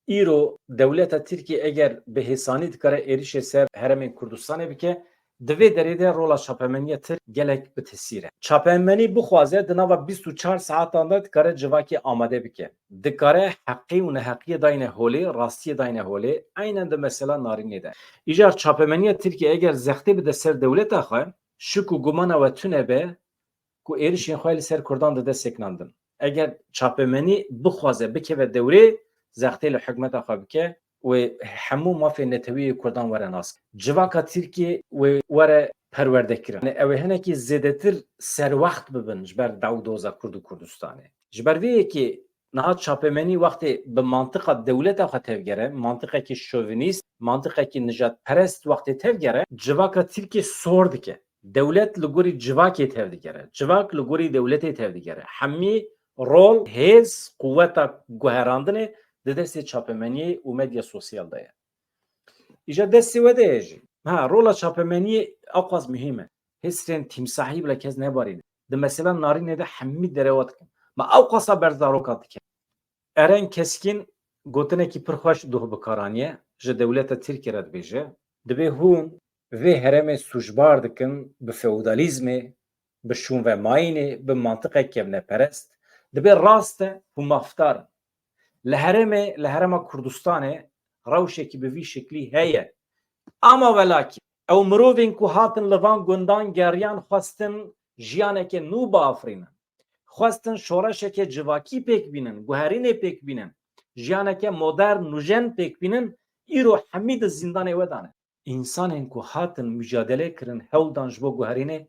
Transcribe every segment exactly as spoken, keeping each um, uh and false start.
Îro dewleta Tirkiyê eger bi hêsanî dikare êrişê ser herêmên Kurdistanê bike, di vê derê de rola çapemeniya Tirk gelek bi tesîr e. Çapemenî bixwaze di nava bîst û çar saetan de dikare civakê amade bike. Dikare heqî û neheqiyê dayne holê, rastiyê dayne holê, eynen di mesela Narînê de. Îcar çapemeniya Tirkiyê eger zextê bide ser dewleta xwe, şik û gumana we tune be ku êrişên xwe li ser Kurdan dide sekinandin. Eger çapemenî bixwaze bikeve dewrê, zextê li hikûmeta xwe bike, wê hemû mafê netewî yê Kurdan were nas. Civaka Tirkiyê wê were perwerde kirin. Yanî ew ê hinekî zêdetir serwext bibin ji ber daw doza Kurd û Kurdistanê. Ji ber vê yekê niha çapemenî wextê bi mantiqa dewleta xwe tevgere, mantiqekî şovînîst, mantiqekî nijadperest wextê tevgere, civaka Tirkiyê sor dike. Dewlet li gorî civakê tevdigere. Civak li gorî dewletê tevdigere. Hemî rol, hêz, quweta guherandinê di destê çapemeniyê û medya sosyal de ye. Îja destê we de ye jî. Ha, rola çapemeniyê ewqas muhîm e. Hêsrên tîmsahî bila kes nebarîne. Di mesela Narînê de hemî derewa dikin. Ma ewqasa berzaroka dike. Eren Keskîn gotinekî pir xweş duh bi kar aniye, ji dewleta Tirkiyê re dibêje, dibê hûn vê herêmê sûcbar dikin bi feodalîzmê, bi şûnvemayînê, bi mantiqek kevneperest. Dibê rast e, hûn mafdar in. Li herêmê, li herêma Kurdistanê rewşekî bi vî şiklî heye. Ama welakî, ew mirovên ku hatin li van gundan geriyan xwestin jiyaneke nû biafirînin. Xwestin şoreşeke civakî pêk bînin, guherînê pêk bînin, jiyaneke modern, nûjen pêk bînin, îro hemî di zîndanê we de ne. Însanên ku hatin micadele kirin, hewl dan ji bo guherînê,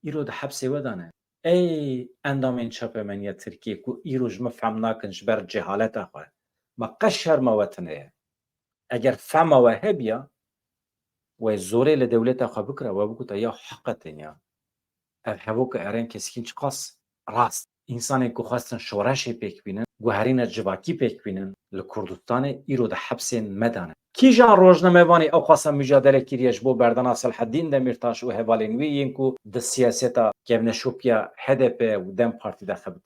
îro di hepsê we de ne. Ey endamên çapemeniya Tirkiyê ku îro ji min fehm nakin ji ber cehaleta xwe, ma qe şerma we tune ye? Eger fehma we hebiya, we zorê li dewleta xwe bikira, we bigota ya heqetên ya. Ev hevoka Eren Keskîn çiqas rast. Însanên ku xwestin şoreşê pêk bînin, guherîna civakî pêk bînin li Kurdistanê, îro di hepsên me de ne. Kîjan rojnamevanê ewqasa micadele kiriye ji bo berdana Selhedîn Demîrtaş û hevalên wî yên ku di siyaseta kevneşopiya H D P û DEM Partî de xebitîn?